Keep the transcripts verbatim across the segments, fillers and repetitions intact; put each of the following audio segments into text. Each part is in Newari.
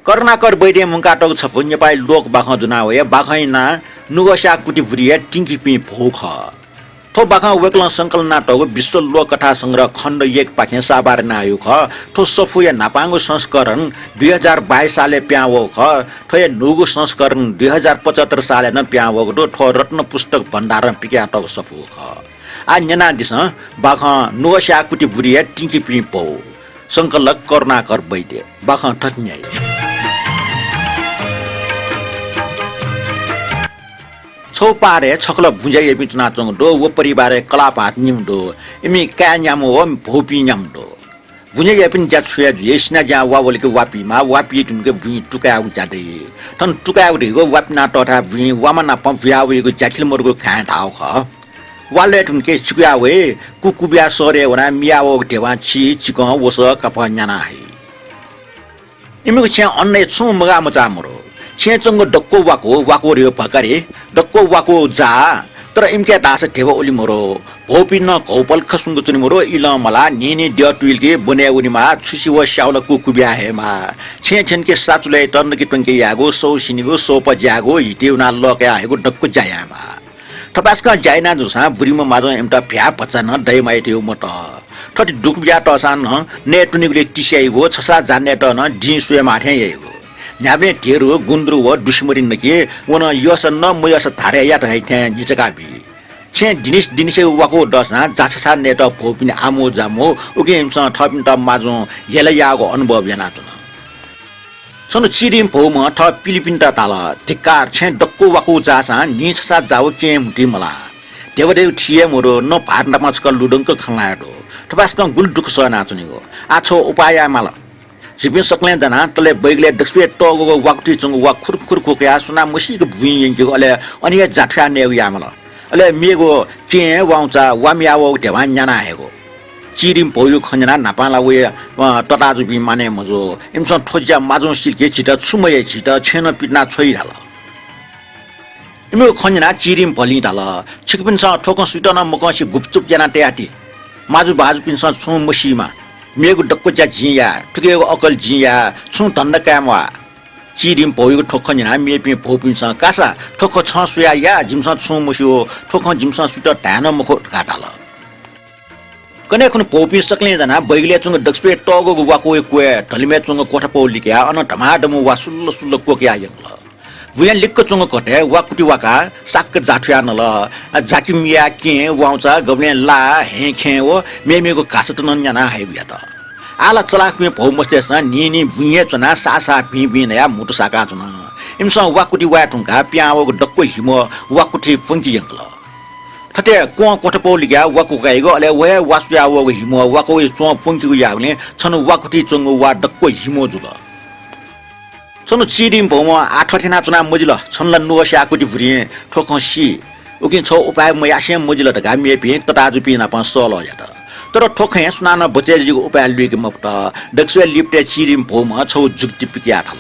करुणाकर वैद्यं मुंकातःगु छपु नेपाली लोक बाखं दुना वया बाखंया नां नुगःस्याः कुति भुरिया तिंकिपिं भौ खः। थ्व बाखं वय्कलं संकलन यानातःगु विश्व लोक कथा संग्रह खण्ड एक पाखें साभार यानाहयागु खः। थ्व सफूया न्हापांगु संस्करण दुई हजार बाइस सालय् पिहां वःगु खः। थ्वया न्हूगु संस्करण दुई हजार पचहत्तर सालय् नं पिहां वःगु दु। थ्व रत्न पुस्तक भण्डारं पिकयातःगु सफू खः। आः न्यनादिसँ बाखं नुगःस्याः कुति भुरिया तिंकिपिं भौ। संकलक करुणाकर वैद्य। बाखं थथे न्ह्याइ। छौ पाहाडय् छकल बुँज्या याइपिं च्वनाच्वंगु दु। व परिवारय् कलाः भाःत निम्ह दु। इमि काय् न्याम्ह व भौपिं न्याम्ह दु। बुँज्या याइपिनि ज्या छु याये जुइ? सिनाज्यां वा वल कि वा पीमाः, वा पी धुंके बुँइ तुकायेगु ज्या दइ। थन तुकायेगु धइगु वा पिना तःथाय् बुँइ वामा नाप बुया वइगु ज्याखिल मरुगु घाँय् धाःगु खः। वा लये धुंके चिकुया वइ, कुकुबिया शहरय् वनाः मिया वःगु ध्यबां छि, चिकं, वसः, कापः न्याना हइ। इमिगु छेँय् अन्नया छुं मगाः मचाः मरु। छेँय् च्वंगु दक्व वाकु, वाकु धइगु भकारी, दक्व वाकु जाः, तर इमिके धाःसा ध्यबा उलि मरु। भौपिं नं घौपल खसुंक च्वने मरु, इलं मलाः, न्हिं न्हिं द्यः तुइल कि ब्वने वनेमाः, छुसि व स्याउला कुकुबिया हयेमाः। छेँय् थ्यन कि साचुलय् तर्न कि त्वंके यायेगु, सौ सिनिगु, सौपा ज्यायेगु, हितय् वनाः लःकया हयेगु, दक्व ज्या यायेमाः। थपाय्सकं ज्या याना जूसां बुरिम्ह माजुं इमित भ्याः भचा नं दयेमाःगु मत। थथे दुःख बियातःसां नं नये त्वनेगुलिइ तिस्याइगु, छसा जा नयेत नं दिं स्वयेमाः थें याइगु। न्ह्याबलें धेरु, गुन्द्रु व दुस्मरि नकी, व नं यःसा न मयःसा धारय् यात हइ थें न्हिचका बी। छेँय् दिनिस दिनिसया वाकु दःसां जा छसा नयेत भौपिनि आमु जामु, उकिं इमिसं थःपिन्त माजुं हेला याःगु अनुभव यानाच्वन। छन्हु चिरिम्ह भौम्हं थः पिलिपिन्त धाल, धिक्कार, छेँय् दक्व वाकु जाःसां न्हिं छसा जाःगु केहेँ म्हुतुइ मलाः। ध्यबा धइगु थी हे मरु, न भाःत नापं छकः लुधंक खँ ल्हाये दु। थपाय्सकं गुलि दुःख सह यानाच्वनीगु। आः छौ उपाय याये माल। झीपिं सकलें जानाः तले बैगलय् दक्वसिबय् तःगुगु वाकुथुइ च्वंगु वा खुरु खुरु खुकयाः सुनां मसीक बुँइ यंकेगु, अले अन हे जाथुयाः नयेगु याये माल। अले मेगु केहेँ, वाउँचा, वा मिया वःगु ध्यबां न्याना हयेगु। चिरिम्ह भौया खँ न्यनाः न्हापां ला वया, अ, तताजुपिं मानय् मजू। इमिसं थ्व ज्या माजुं सिल कि झीत छु मयाइ, झीत छेँनं पितिना छ्वइ धाल। इमिगु खँ न्यनाः चिरिम्ह भलिं धाल, छिकपिन्सं थ्व खँ सुइत नं मकंसे गुपचुप यानाः तयाति। माजु भाजुपिन्सं छुं मसीमा। मेगु दक्व ज्या जिं याये, थुकियागु अकल जिं याये, छुं धन्दा काये म्वाः। चिरिम्ह भौयागु थ्व खँ न्यनाः मेपिं भौपिन्सं, कासा, थ्व खँ छं स्वयाः या, जिमिसं छुं मस्यू, थ्व खँ जिमिसं सुइत धाये नं मखु धकाः धाल। कन्हय् खुन्हु भौपिं सकलें जानाः बैगलय् च्वंगु दक्वसिबय् तःगुगु वाकुया क्वय् धलिमय् च्वंगु क्वथापौ लिकयाः अन धमाधम वा सुल्ल सुल्ल क्वकयाः यंकल। बुँया लिक्क च्वंगु कथय् वाकुति वाकाः साक्क जाथुयाः नल। जाकिमिया केहेँ, वाउँचा, गबलें लाः, हँय् खेँय् व मेमेगु घाःचात नं न्याना हयेगु यात। आः ला चलाखपिं भौमस्तय्सं न्हिं न्हिं बुँइ हे च्वनाः साः साः भिं भिं नयाः म्हुतु साकाच्वन। इमिसं वाकुति वाये धुंकाः पिहां वःगु दक्व हिमः वाकुथुइ प्वंके यंकल। थथे क्वं क्वथापौ लिकयाः वाकु काइगु, अले व हे वा स्वयाः वःगु हिमः वाकुया च्वं प्वंकेगु याःगुलिं छन्हु वाकुथुइ च्वंगु वा दक्व हिमः जुल। छन्हु चिरिम्ह भौम्हं आः थथे यानाच्वना मजिल, छन्हु ला नुगःस्याः कुति भुरिं थ्व खँ सी। उकिं छौ उपाय मयासें मजिल धकाः मेपिं तताजुपिं नाप सल्लाह यात। तर थ्व खँय् सुनानं बचय् जुइगु उपाय लुइके मफुत। दक्वसिबय् लिपतय् चिरिम्ह भौम्हं छौ जुक्ति पिकयाः धाल,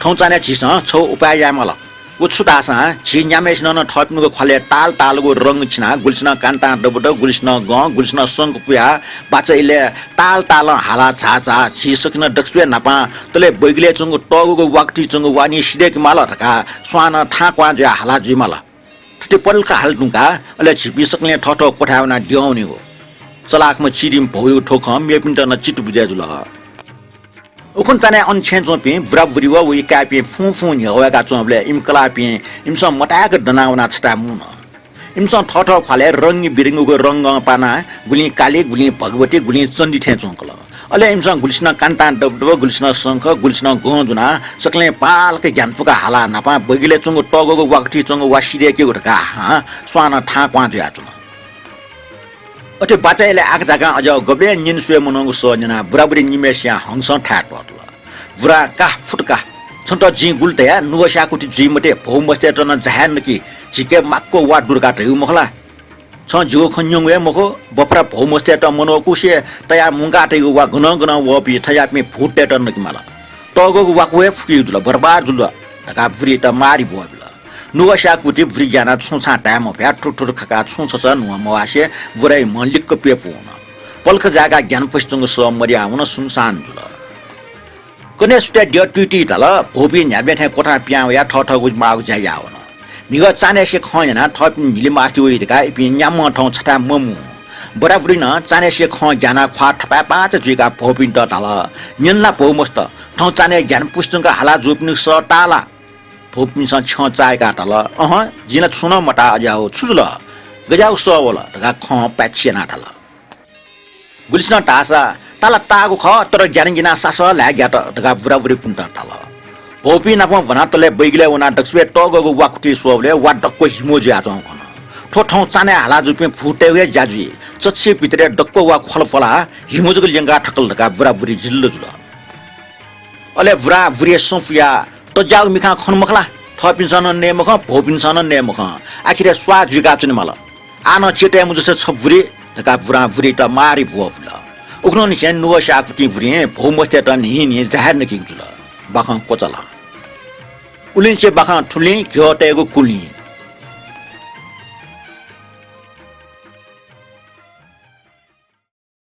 थौंचान्हय् झीसं छौ उपाय याये माल। व छु धाःसां झी न्याम्हय्सिनं नं थःपिनिगु ख्वालय् ताल तालगु रंग छिनाः गुलिसिनं कान्तां दबदब, गुलिसिनं गं, गुलिसिनं शंख पुयाः बाचा इलय् ताल तालं हालाः झाः झाः झी सकसिनं दक्वसिबय् न्हापां तले बैगलय् च्वंगु तःगुगु वाकुथुइ च्वंगु वा निं सिधय्के माल धकाः स्वानं थां क्वहां जुयाः हाला जुइमाल। थथे पलख हाले धुंकाः अले झीपिं सकलें थःथः क्वथाय् वनाः द्यः वनेगु। चलाखम्ह चिरिम्ह भौयागु थ्व खँ मेपिन्त नं चित्त बुझय् जुल। उखुन्हु चान्हय् अन छेँय् च्वंपिं बुराबुरी व वया काय्‌पिं फुं फुं न्ह्यः वय्‌का च्वंबलय् इमि कलाःपिं इमिसं मताय्‌क दनाः वनाः छता मुन। इमिसं थःथः ख्वालय् रंगबिरंगीगु रंगं पानाः गुलिं काली, गुलिं भगवती, गुलिं चण्डी थें च्वंकल। अले इमिसं गुलिसिनं कान्तां दबदब, गुलिसिनं शंख, गुलिसिनं गं ज्वनाः सकलें पालख ग्यानापुक हालाः न्हापां बैगलय् च्वंगु तःगुगु वाकुथुइ च्वंगु वा सिधय्‌केगु धकाः हां स्वानं थां क्वहां जुयाच्वन। अथे बाचा इलय् आकाझाकां अज्याःगु गबलें न्यने स्वये मनूगु सः न्यनाः बुराबुरी निम्हय्‌सियां हंसं थाय् त्वःतल। बुरां, का, फुत का। छन्त जिं गुलि धया, नुगःस्याः कुति जुइ मते, भौमस्तय्‌त नं जा हे नकि, झीके माक्व वा दु धकाः धयागु मखु ला? छं जिगु खँ न्यंगु हे मखु, बफरा भौमस्तय्‌त मनूकुसे तयाः मुंकाः तइगु वा गनं गनं वःपिं थज्याःपिं भूततय्‌त नके माल। तःगुगु वाकु हे फुकेगु जुल, बरबाद जुल धकाः बुरीत मारी ब्वःबिल। नुगःस्याः कुति बुरी ग्यानाः छुं छां धाये मफयाः थुर थुर खकाः छुं छसः न्हुं मवासे बुराया म्ह लिक्क प्यपु वन। पलख जाय्‌काः ग्यानापुसे च्वंगु सः मदयाः वन, सुनसान जुल। कन्हय् सुथय् द्यः तुइतुइ धाल। भौपिं न्ह्याबलें थें क्वथां पिहां वयाः थःथःगु माःगु ज्या याः वन। म्हिगः चान्हय्‌से खँ न्यनाः थःपिं न्हिलिम्ह आः ति वइ धकाः इपिं न्याम्हं थौं छथाय् ममुं। बुराबुरिं नं चान्हय्‌से खँ ग्यानाः ख्वाः थपाय्‌पाचा जुइकाः भौपिन्त धाल, न्यन ला भौमस्त, थौं चान्हय् ग्यानापुसे धुंकाः हाला जूपिनिगु सः ताः ला? भौपिन्सं छ्यं चाय्‌काः धाल, अहँ, जिं ला छुं नं मताः अज्याःगु, छु जुल? गज्याःगु सः वल? धकाः खँ पाय्‌छि यानाः धाल। गुलिसिनं धाःसा, ताः ला ताःगु खः, तर ग्यानागिनाः सासः ल्हाये ग्यात धकाः बुराबुरिपिन्त धाल। भौपिं नाप भ्वनातलय् बैगलय् वनाः दक्वसिबय् तःग्वःगु वा कुतुइ स्वःबलय् वा दक्व हिमु जुयाच्वंगु खन। थ्व थौं चान्हय् हाला जूपिं भूतय्‌गु हे ज्या जुइ। चच्छि भित्रय् दक्व वा ख्वल फलाः हिमु जक ल्यंकाः थकल धकाः बुराबुरि जिल्ल जुल। अले बुराबुरिया सँ पुयाः तज्याःगु मिखां खन मखु ला? थःपिन्सं नं नये मखं, भौपिन्सं नं नये मखं। आखिरय् स्वाः जुइकाच्वनेमाल। आः नं चेतय् मजूसा छ बुरि धकाः बुराबुरित मारी ब्वःबुल। उखुन्हुनिसें नुगः स्याःकुतिं बुरिं भौमस्तय्‌त न्हिं न्हिं जाहेर नकीगु जुल। बाखं क्वचाल। उलिंसे बाखं थुलिं घ्यः तयेगु कुलिं